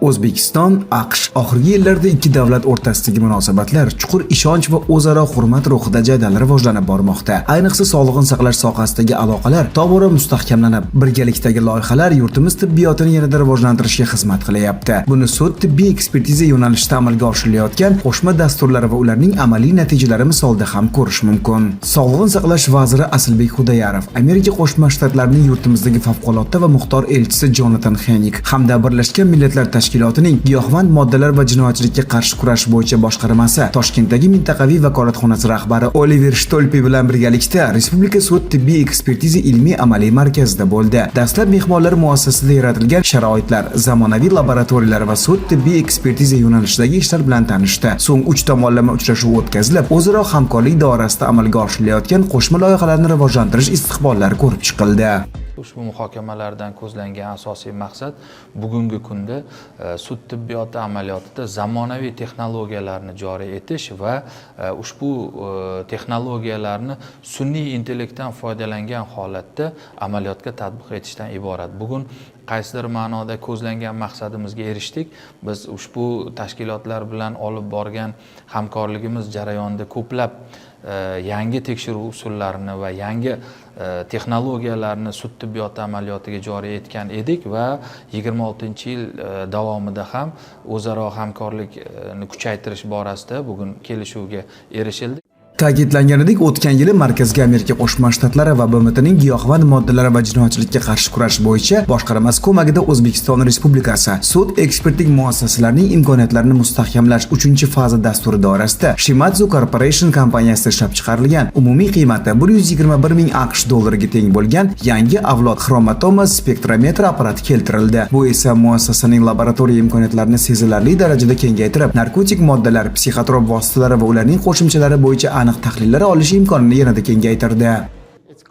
O'zbekiston, AQSh. Oxirgi yillarda ikki davlat o'rtasidagi munosabatlar chuqur ishonch va o'zaro hurmat ruhida jadal rivojlanib bormoqda. Ayniqsa, sog'liqni saqlash sohasidagi aloqalar tobora mustahkamlanib, birgalikdagi loyihalar yurtimiz tibbiyotini yanada rivojlantirishga xizmat qilyapti. Buni sud tibbiy ekspertiza yo'nalishida amalga oshirilayotgan qo'shma dasturlar va ularning amaliy natijalari misolida ham ko'rish mumkin. Sog'liqni saqlash vaziri Asilbek Xudayarov, Amerika Qo'shma Shtatlarining yurtimizdagi favqulodda va muxtor elchisi Jonatan Xenik hamda Birlashgan Millatlar Tashkilotining giyohvand moddalar va jinoyatchilikka qarshi kurash bo'yicha boshqarmasi Toshkentdagi mintaqaviy vakolatxonasi rahbari Oliver Shtolpi bilan birgalikda Respublika sud tibbiy ekspertiza ilmiy amaliy markazida bo'ldi. Dastlab mehmonlar muassasada yaratilgan sharoitlar, zamonaviy laboratoriyalar va sud tibbiy ekspertiza yo'nalishidagi ishlar bilan tanishdi. So'ng uch tomonlama uchrashuv o'tkazilib, o'zaro hamkorlik doirasida amalga oshirilayotgan qo'shma loyihalarni rivojlantirish istiqbollari ko'rib chiqildi. Ushbu muhokamalardan ko'zlangan asosiy maqsad bugungi kunda sud tibbiyoti amaliyotida zamonaviy texnologiyalarni joriy etish va ushbu texnologiyalarni sun'iy intellektdan foydalangan holatda amaliyotga tatbiq etishdan iborat. Bugun qaysidir ma'noda ko'zlangan maqsadimizga erishdik. Biz ushbu tashkilotlar bilan olib borgan hamkorligimiz jarayonida ko'plab yangi tekshiruv usullarini va yangi texnologiyalarni sud tibbiyoti amaliyotiga joriy etgan edik va 26-yil davomida ham o'zaro hamkorlikni kuchaytirish borasida bugun kelishuvga erishildi. Ta'kidlanganidek, o'tgan yili Markazga Amerika Qo'shma Shtatlari va BMTning giyohvand moddalar va jinoyatchilikka qarshi kurash bo'yicha boshqarmasi ko'magida O'zbekiston Respublikasi sud ekspertlik muassasalarining imkoniyatlarini mustahkamlash 3-faza dasturi doirasida Shimadzu Corporation kompaniyasida ishlab chiqarilgan, umumiy qiymati 121 ming AQSh dollariga teng bo'lgan yangi avlod xromatoma spektrometr apparati keltirildi. Bu esa muassasaning laboratoriya imkoniyatlarini sezilarli darajada kengaytirib, narkotik moddalar, psixotrop vositalar va ularning qo'shimchalari bo'yicha aniq tahlillar olish imkonini yanada kengaytirdi.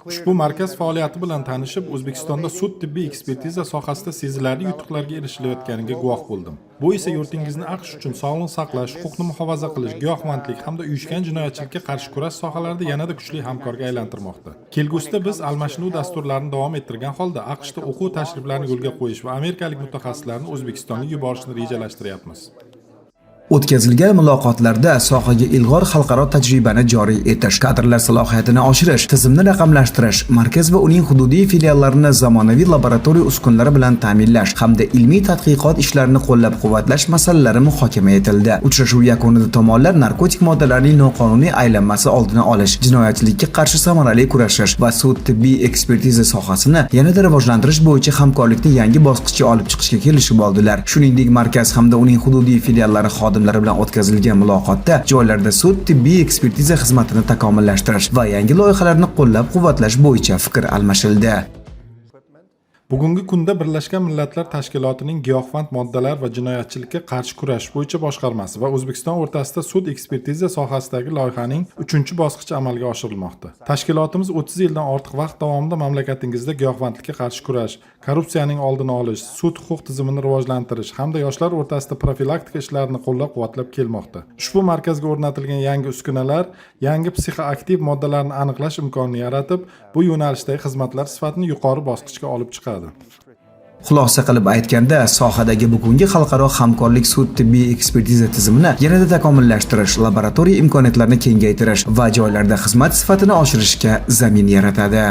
Ushbu markaz faoliyati bilan tanishib, O'zbekistonda sud tibbiy ekspertiza sohasida sezilarli yutuqlarga erishilayotganiga guvoh bo'ldim. Bu esa yurtingizni AQSh uchun sog'liqni saqlash, huquqni muhofaza qilish, giyohvandlik hamda uyushgan jinoyatchilikka qarshi kurash sohalarida yanada kuchli hamkorga aylantirmoqda. Kelgusida biz almashinuv dasturlarini davom ettirgan holda AQShda o'quv tashriflarini yo'lga qo'yish va amerikalik mutaxassislarni O'zbekistonga yuborishni rejalashtiryapmiz. O'tkazilgan muloqotlarda sohaga ilg'or xalqaro tajribani joriy etish, kadrlar salohiyatini oshirish, tizimni raqamlashtirish, markaz va uning hududiy filiallarini zamonaviy laboratoriya uskunalari bilan ta'minlash hamda ilmiy tadqiqot ishlarini qo'llab-quvvatlash masalalari muhokama etildi. Uchrashuv yakunida tomonlar narkotik moddalarning noqonuniy aylanmasi oldini olish, jinoyatchilikka qarshi samarali kurashish va sud tibbiy ekspertiza sohasini yanada rivojlantirish bo'yicha hamkorlikni yangi bosqichga olib chiqishga kelishib oldilar. Shuningdek, markaz hamda uning hududiy filiallari xodimlari bilan o'tkazilgan muloqotda joylarda sud tibbiy ekspertiza xizmatini takomillashtirish va yangi loyihalarni qo'llab-quvvatlash bo'yicha fikr almashildi. Bugungi kunda Birlashgan Millatlar Tashkilotining giyohvand moddalar va jinoyatchilikka qarshi kurash bo'yicha boshqarmasi va O'zbekiston o'rtasida sud ekspertiza sohasidagi loyihaning uchinchi bosqichi amalga oshirilmoqda. Tashkilotimiz 30 yildan ortiq vaqt davomida mamlakatingizda giyohvandlikka qarshi kurash, korrupsiyaning oldini olish, sud huquq tizimini rivojlantirish hamda yoshlar o'rtasida profilaktika ishlarini qo'llab-quvvatlab kelmoqda. Ushbu markazga o'rnatilgan yangi uskunalar yangi psixoaktiv moddalarni aniqlash imkonini yaratib, bu yo'nalishdagi xizmatlar sifatini yuqori bosqichga olib chiqadi. Xulosa qilib aytganda, sohadagi bugungi xalqaro hamkorlik sud tibbiy ekspertiza tizimini yanada takomillashtirish, laboratoriya imkoniyatlarini kengaytirish va joylarda xizmat sifatini oshirishga zamin yaratadi.